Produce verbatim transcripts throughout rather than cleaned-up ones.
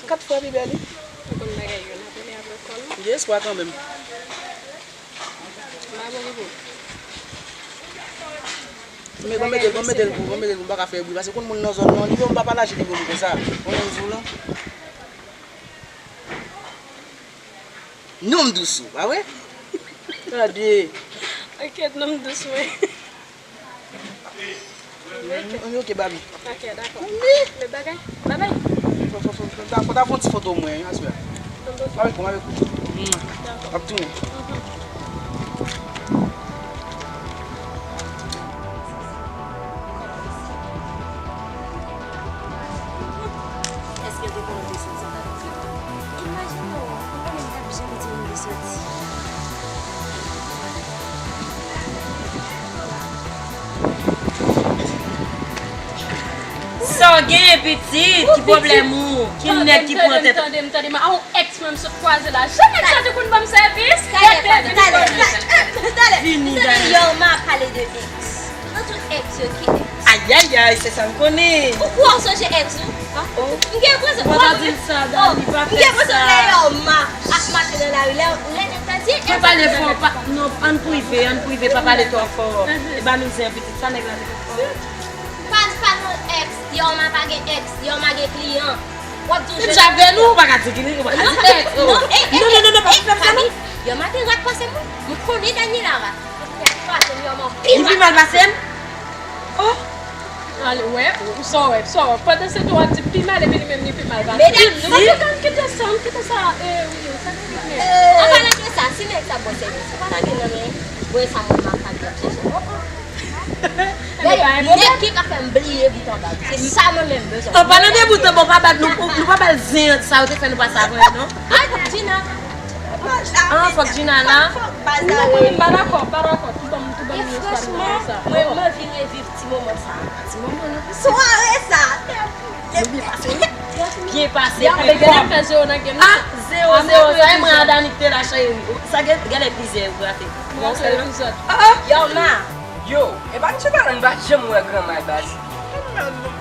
Kat fwa pi bèl, wi. Ou konn bagay yo, n ap rele avèk kò nou. M gen espwa kanmenm. M pa bon pou ou. Men bon mete l, bon mete l pou, bon mete l pou, m pa ka fè bri. Paske konn moun nan zòn nan, li di m pa pale aji li gwo konsa. Bon, m di w lan. Nonm dous ou, pa vre? Gade. Ok, nonm dous mwen. Mm, ok, baby. Ok, dakò. Men bagay, babay. Fò, fò, fò, fò, fò ta fè yon ti foto mwen, aswè. Avèk ou, avèk ou. Mm. Dakò. M ap tounen. Mhm. Èske w te konnen w te soti? Imajine w, ou konnen m p ap janm di m m te soti. Sa w genyen, pitit? Ki pwoblèm ou? Ki nèg ki pran tèt? Tande m, tande m, tande m, tande m. A yon èks mwen m sot kwaze la. Janm èks sa te konn ban m sèvis. Talè, talè, talè, talè. Vini, talè. Yorma pale de èks. Nan tout èks yo, ki èks? Ayayay, se sa m konnen. Ou kwè w sonje èks ou? M gen enpresyon. Fò w pa di l sa, Dani, pa fè sa. M gen enpresyon lè Yorma ap mache nan lari, lè, lè nèg ta di, pa pale fò, pa, non, ann prive, ann prive, pa pale twò fò. E ba nou zen, pitit, sa nèg la te fè fò. Pa, pa nan èks, Yorma pa gen èks, Yorma gen kliyan. W ap di w jèn. Depi avè nou, ou pa ka di ki nèg, ou pa ka di èks. Non, non, non, non, pa fè sa, non. Yorma te rat pase m, wi. M konnen Daniela rat. Li pi mal pase m? Oh! Ale, wè, sa w wè, sa w wè. Pandan se tan w ap di pi mal, epi li menm li pi mal pase. Medam, nou pa ka kite sa, m kite sa, e, wi, sa te pi mal. An palan de sa, si nèg sa ba w sèvis, ou pa lage nan men, bon, e sa moun makak yo ap chèche. Oh, oh. Gade, nèg ki ka fè m bliye bout anba. Se sa mwen menm bezwen. An palan de bout anba, ou pa ba nou, nou pa ba l zen an sa yo te fè nou pase apre, non? Ay, Gina. Ah, fòk Gina la. Non, mwen menm pa dakò, pa dakò. Tou ban m, tou ban m yon espwa nan sa. E franchman, mwen, mwen vin reviv ti moman sa. Ti moman, non? Sware sa. Nou byen pase, wi. Byen pase. Gade, gade fè zewo nan game nan. Ah, zewo, zewo. Sa e mwen a Dani ki te la, cheri. Sa gen, gade plizyè ou rate. Bon, sèl epizòd. Yo, ma. Yo, e pa misye pale, n pa janm wè granma e baz.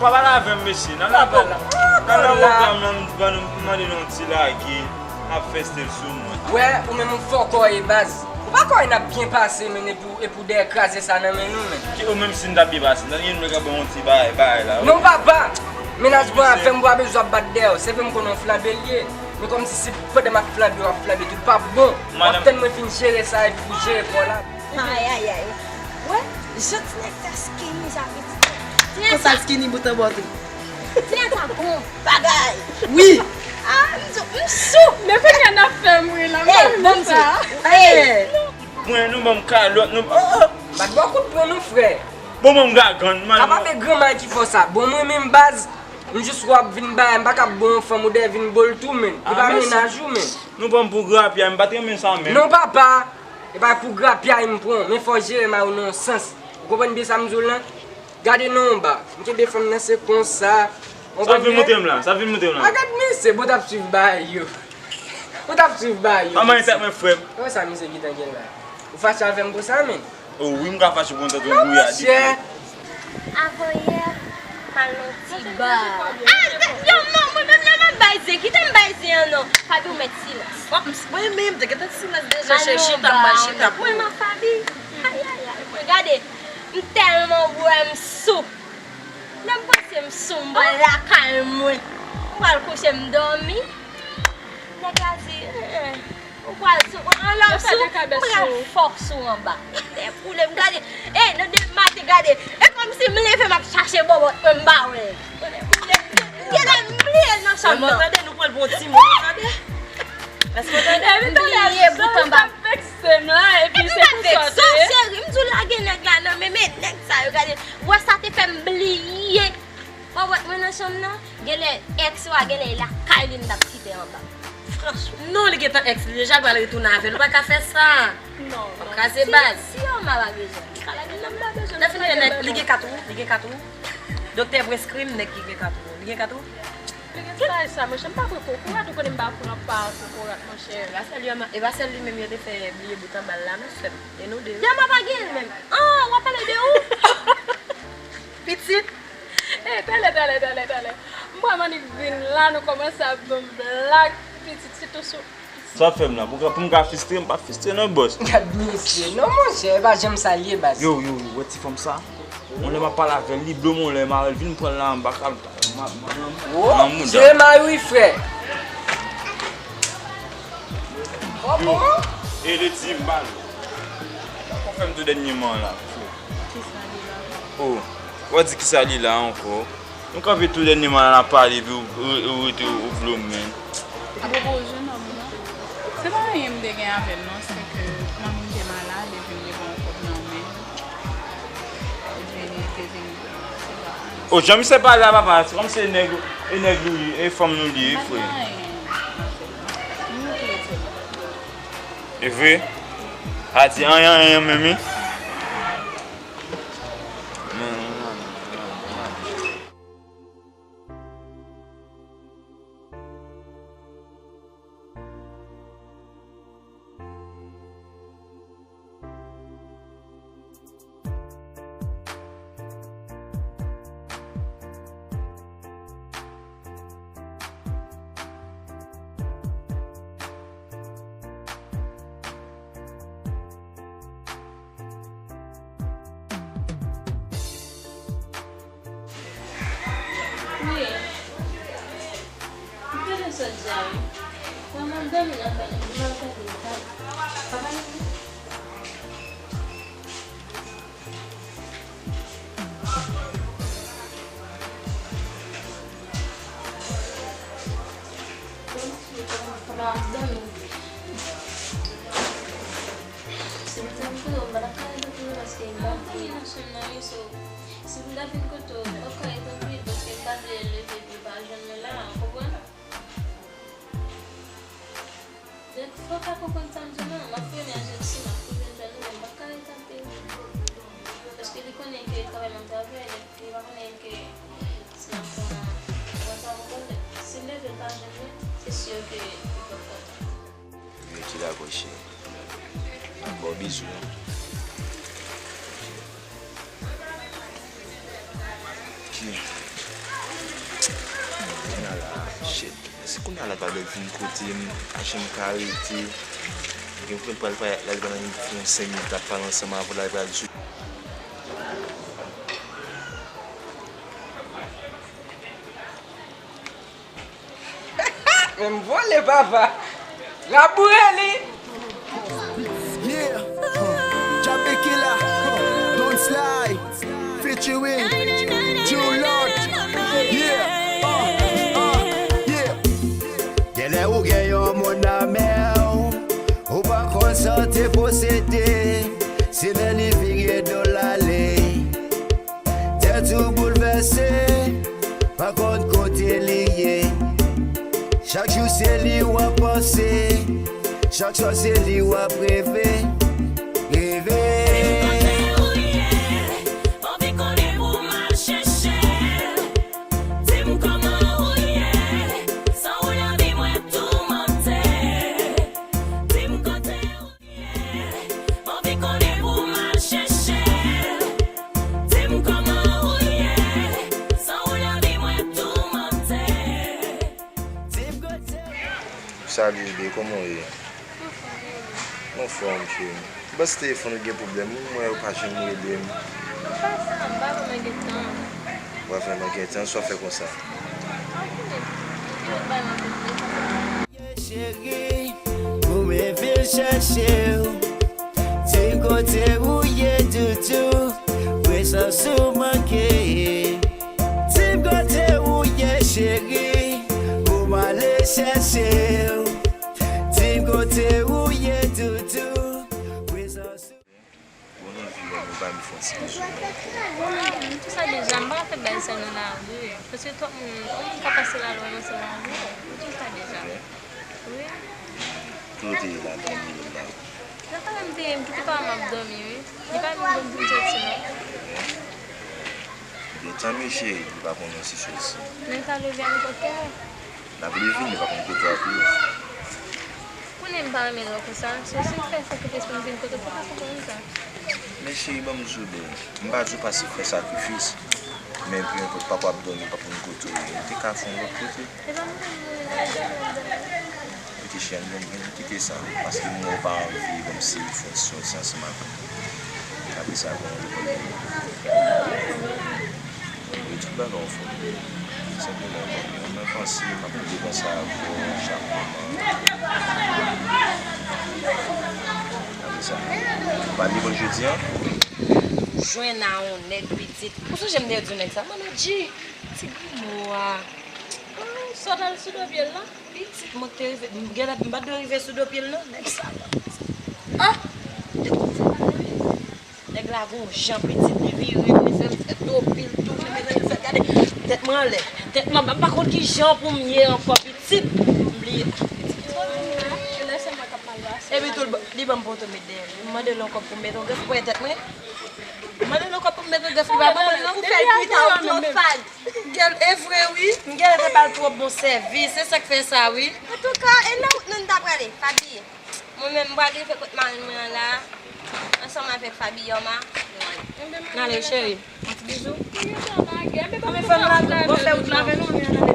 Pa pale avè m, mesye. Nan lè pwogram, nan lè pwogram nan, nou ban nou, mande nou yon ti lage, n ap fè stèl sou mwen. Wè, ou menm ou fò kò e baz. Ou pa kwè n ap byen pase, men epi w, epi w dèyè kraze sa nan men nou, men. Ki ou menm si n t ap byen pase, nan gen nou ka ban yon ti bagay, bagay la. Non, papa! Mennaj mwen avè m, ou pa bezwen ap bat dèyè w. Se vre m konnen w flanbe l ye. Men kòmsi se pandan m ap flanbe, w ap flanbe tou. L pa bon. W ap tann mwen fin jere sa, epi pou jere kò w la. Ayayay. Wè, jan ti nèg sa skinny sa pitit. Konsa l skinny bout anba tou. Ti nèg sa bon bagay. Wi. Ah, m sou, m sou. Men fè kè n ap fè m ri la, m pa renmen sa. Mwen, nou ban m kalòt, nou, oh, oh. Bat bò kout pwen nou, frè. Bon, ban m gagann, man. A pa fè granma ki fè w sa. Bon, mwen menm baz, m jis wè w ap vin bay, m pa ka ba w yon fanm, ou dèyè vin ba w l tou, men. Li pa mennaj ou, men. Nou ban m pou grapyay, m pa t renmen sa, men. Non, papa. E pa pou grapyay m pran w, men fò w jere mari w nan yon sans. Ou konprann byen sa m di w lan? Gade non anba. M kenbe fanm nan se konsa. Sa vin montre m la, sa vin montre m la. A gad misye, bon, t ap swiv bagay yo. Ou t ap swiv bagay yo. Pa manyen tèt mwen, frè m. Wè sa misye gentan gen la. Ou fache avè m konsa, men? O wi, m ka fache pou yon tèt yon gouyad. Non, monchè. Avanyè, m al nan ti ba. Ah, yo, non, mwen menm lè m ap bay zen, kite m bay zen an non. Faby, ou mèt silans. Mwen menm, te gentan silans deja, cheri, chita, m al chita pou ou. Mwen, man, Faby. Ayayay, mwen gade, m tèlman bwè, m sou. Lè m panse m sou, m pral lakay mwen. M pral kouche, m dòmi. Nèg la di, eh, eh, ou pral sou, an lòm sou, m pral fòk sou anba. Depoule m gade, eh, nan de maten gade, e kòmsi m leve m ap chache bòbòt mwen, m pa wè l. Depoule m, genlè m bliye l nan chanm nan. Tande, nou pran l pou yon timoun, tande. Èske w tande? M bliye bout anba. Epi m pa vekse w, cheri, m di w lage nèg la nan men, men nèg sa yo gade. Wè sa te fè m bliye. Bòbòt mwen nan chanm nan, genlè èks ou a, genlè e lakay li m t ap kite anba. Franchman. Non, li gentan èks li deja, l pral retounen avè l. Ou pa ka fè sa. Non, non. W ap kraze baz. Si Yorma pa bezwen, li ka lage l nan m pa bezwen. Lè fini, li gen kat ou, li gen kat ou. Doktè preskri m nèg ki gen kat ou. Li gen kat ou? Li gen sa e sa, monchè, m pa pran kokorat, ou konnen m pa pran pa kokorat, monchè. E pa sèl Yorma, e pa sèl li menm yo te fè bliye bout anba l la, non, sè m. E nou de. Yorma pa gen l menm. Ah, w ap pale de ou? Pitit. Eh, talè, talè, talè, talè. M kwè Manik vin la, nou kòmanse ap ban m blag, pitit, sitou sou. Sa w ap fè m la? Pou, pou m ka fistre, m p ap fistre non, bòs. Gad mesye, non, monchè, e pa janm sa l ye, baz. Yo, yo, yo, wè ti fanm sa? Yon lè m ap pale avè l, li blo m, yon lè m a wè l vin pran l la anba kab. Oh, se mari wi, frè. Yo, e le di m ba l. Sa w fè m tou dènyèman la? Kisa li la? Oh, w a di kisa li la ankò? Nou kanpe tou dènyèman la, n ap pale, epi ou, ou, ou rete ou blo m, menn. Apwopo jenòm nan, se pa anyen m te gen avè l non, se ke manmi m te malad, epi m te pran yon kòb nan men l, epi li te vin, se pa anyen. O, jan misye pale a papa, se kòmsi e nèg, e nèg nou ye, e fanm nou li ye, frè. Pa gen anyen, m tou rete la. E vre? Pa di anyen, anyen menm, wi. Wi. M te fè sòt ja wi. Manman m dòmi nan kay la, m al gade l. Papa li. Papa ap dòmi. Se pou sa m konnen m pa t ap ka rete tou paske m pa t dòmi nan chanm nan wi, so, si m ta fin kote w, m p ap ka rete anpil paske m pa vle l leve pou l pa jwenn mwen la, w konprann? Donk, fò w ka konprann sa m di w lan, m ap voye m al jwenn si m ap tou vin jwenn ou, men m p ap ka ret anpil. Paske li konnen ke travay m ap travay, donk, li pa konnen ke si m ap pran, pran sa, w konprann, donk, si l leve l pa jwenn mwen, se si ke li p ap kontan. Rete la, bò cheri. M ap ba w bizou, non. Ok. Kounye a la, shit. Si kounye a la pa bèl vin kote m, a jan m ka rete. Gen pou pral pale, l al pran yon senk minit, l ap pale ansanm avè w, l al pral sou. Men m vole, papa. Laboure li. Yeah, uh, Jah Biggie la, uh, Don Sly, featuring True Lord. Yeah, uh, uh, yeah. Genlè ou gen yon moun nan men w, ou pa konn sa w te posede, se lè li vire do l ale. Tèt ou boulvèse, pa konn kote li ye. Chak jou se li w ap panse, chak swa se li w ap reve, reve. Di m kote ou ye, m anvi konnen pou m al chèche l. Di m kòman ou ye, san ou lavi mwen toumante. Di m kote ou Anvi konnen pou m al chèche l. Di m kòman ou ye, san ou lavi mwen toumante. Di m kote. Salut bébé, kòman w ye? Anfòm, e ou? Anfòm, cheri. M panse telefòn ou gen pwoblèm, m wè ou pa janm rele m. M pa sa, m pa vrèman gen tan. Ou pa vrèman gen tan, sa w fè konsa? Anyen, m ap bay mwen pwoblèm. Cheri, pou m vin chèche w. Di m kote ou ye, doudou, prezans ou manke. Di m kote ou ye, cheri, pou m ale chèche w. Di m kote ou ye, doudou, prezans ou Bon, anvi wè nou ba m fè yon ti bizou non. M di w sa deja, m pa ka fè bagay sa nan lari. Paske twòp moun, yon moun ka pase la lwen ansanm avè w. M di w sa deja. Wi. Kote w te ye la, dòmi la? Nan kay la m te ye, m kite papa m ap dòmi, wi. Li pa menm konn pou m soti non. Gen tan mesye, li pa konn yon ti soti. Men l ka leve a nenpòt kè. L ap leve, li pa konn kote w ap ye. Konnen m pa renmen lè w konsa. So, si m fè sakrifis pou m vin kote w, pou w ka konprann sa. Men cheri, ban m di w byen. M pa di w pa fè sakrifis. Men pou yon papa ap dòmi, pa konn kote w ye. Ou te ka fè yon lòt kote. Mete chèn, bon, mete kite sa. Paske mwen pa anvi kòmsi fè sòs ansanm avè w. Apre sa, bon, lekòl yo. Yo tout bagay anfòm. Senpleman, bon, mwen panse m ap kite konsa pou chak moman. Apre sa, pa li bon jodi an. Jwenn a yon nèg pitit. Ou sonje m te di yon nèg sa, mwen di, ti grimo a. Sot al sou do pye l la. Pitit mwen te rive, m genlè m pa t dwe rive sou do pye l non, nèg sa. Ah! Nèg la gon jan pitit, li vire, li fè m fè do pye l tourne, men li fè gade tèt mwen anlè. Tèt mwen, m pa konn ki jan pou m ye ankò pitit. M bliye. Epi tou, li ban m poto met dèyè. M mande l yon kòb pou m mete yon grèf pou tèt mwen. M mande l yon kòb pou m mete yon grèf, li pa ban mwen non. Ou fè l kuit a ou menm. Gèl, e vre wi. M genlè te ba l twòp bon sèvis, se sa k fè sa wi. Antouka, e nan wout nou n ta prale, pa bliye. Mwen menm, m pral rive kot mari mwen an la, ansanm avèk Fabiyoma. N ale, cheri. Yon ti bizou. Anben fè nou lage, bon, fè wout la avè nou, ann ale.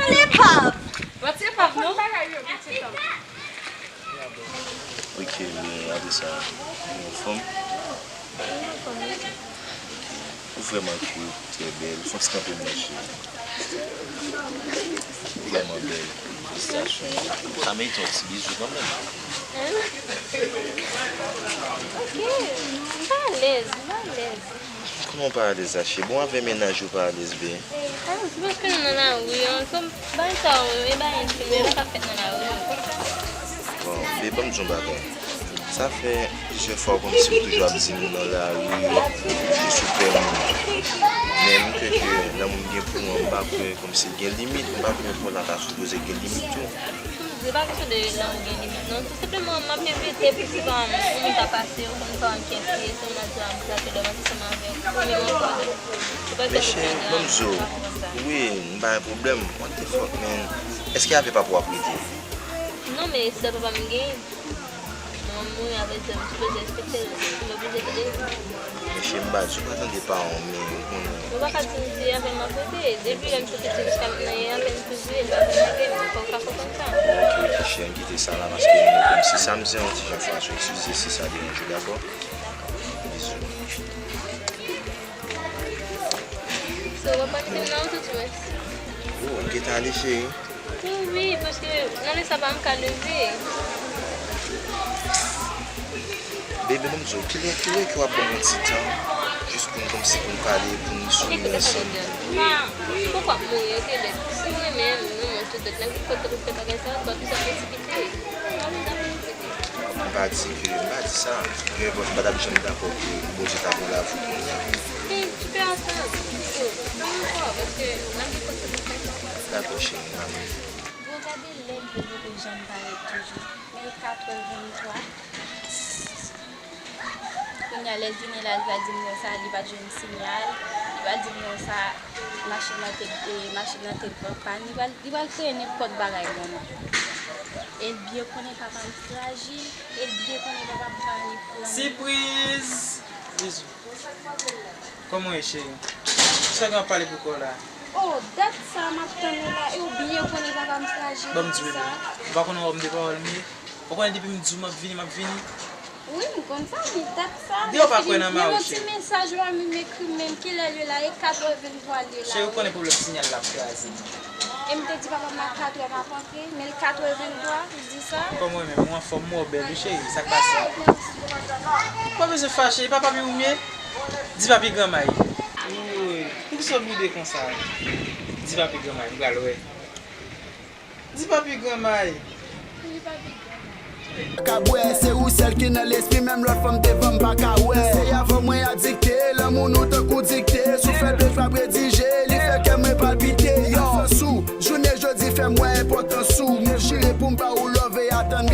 Pale pa. Pa ti epav non. Ok, men apre sa, ou anfòm? Ou vrèman cute, trè bèl. Fon ti kanpe m nan cheri. Ou vrèman bèl. Felisitasyon. Sa merite yon ti bizou kanmenm. Ok, m pa alèz, m pa alèz. Kòman w pa alèz la cheri? Bon, avè mennaj ou pa alèz byen. Ah, se paske nou nan lari an, kòm bagay sa yo, e bagay entim, yo pa ka fèt nan lari an. Bon, bebe, ban m di yon bagay. Sa fè plizyè fwa kòmsi ou toujou ap di m nan lari, ou sou pè moun. Men m kwè ke lanmou m gen pou ou an, m pa kwè kòmsi l gen limit, m pa kwè pou la ta sipoze gen limit tou. Kounye a, se pa kesyon de lanmou gen limit non. Tou senpleman, m ap evite pou se pa yon moun ta pase, ou konn sa w ap kèk ye, se yon nati a m plase lè m ansanm avè w. Ou menm ankò, se pa kesyon de lanmou, se pa konsa. Wi, m pa gen pwoblèm. What the fuck, man? Èske avè papa w ap rete? Non, men se dwa papa m gen. Manman m mouri avè sè m, m sipoze respekte l, m oblije kite l. Mesye, m pa di w pa tande paran w, men ou konnen. Ou pa ka di m di avè m ap rete. Depi lè m te piti jiska mentnan, e avè m toujou ye, m pa janm lage l. Fò w ka konprann sa. Ok, ok, cheri, ann kite sa la, paske nou menm, si sa m di an yon ti jan fason, eskize si sa deranje w, dakò? Dakò. Bizou. So, w ap pale de m nan ou tout, mèsi. Oh, m gentan ale, cheri. Wi, wi, paske nan lè sa pa m ka leve. Bebe, ban m di w, kilè, kilè ke w ap ban m yon ti tan, jis pou n kòmsi pou n pale, pou n souri ansanm? Pa, m poko ap mouri, oke, Dèk. Si w renmen m, renmen m tou, Dèk, nan ki kote pou fè bagay sa, pa bezwen presipite. Pa bezwen presipite. M pa di ke, m pa di sa. Gen lè m pa t ap janm dakò ke Bondye ta gen lavi pou mwen. Hey, tu peux attendre. Yo, pa ankò, paske n ap gen kòb pou fè sa. Dakò, cheri, m ap. Bon, gade lè m te voye janm parèt toujou. Men katreventwa. Kounye a, lè l vini la, li pral di m konsa, li pa t jwenn siyal. Li pral di m konsa, machin nan te, e, machin nan te pran pàn. Li pral, li pral kreye nenpòt bagay ban mwen. E l byen konnen papa m frajil. E l byen konnen papa m pa ni plan. Sipriz! Bizou. Kòman w ye, cheri? Sa gen w ap pale pou kò w la? Oh, dat sa m ap tann ou la. E w byen konnen papa m frajil. Ban m di w, bebe. Ou pa konnen òm de pawòl m ye? Ou konnen depi m di w m ap vini, m ap vini? Wi, m konn sa, men dat sa. Depi w pa kwè nan mari w, cheri. Yon ti mesaj w a m ekri m menm, kilè l ye la? E katreventwa l ye la. Cheri, ou konnen pwoblèm siyal la ap kraze. E m te di papa m a katrè m ap antre, men l katreventwa, ou di sa? Kòman w ye menm? Ou anfòm, m wè w bèl wi, cheri. Sa k pase? Ou pa bezwen fache, e pa papi ou m ye? Di papi granma y. Woy, poukisa w boude konsa? Di papi granma y, m pral wè. Di papi granma y. Ka bwè, se ou sèl ki nan lespri, menm lòt fanm devan m pa ka wè. Se avan mwen adikte, lanmou nou tankou dikte. Si w fè de fab redije, li fè kè mwen palpite. Yo, sans ou, jounen jodi fè m wè enpòtans ou. Mwen jire pou m ba ou love e atann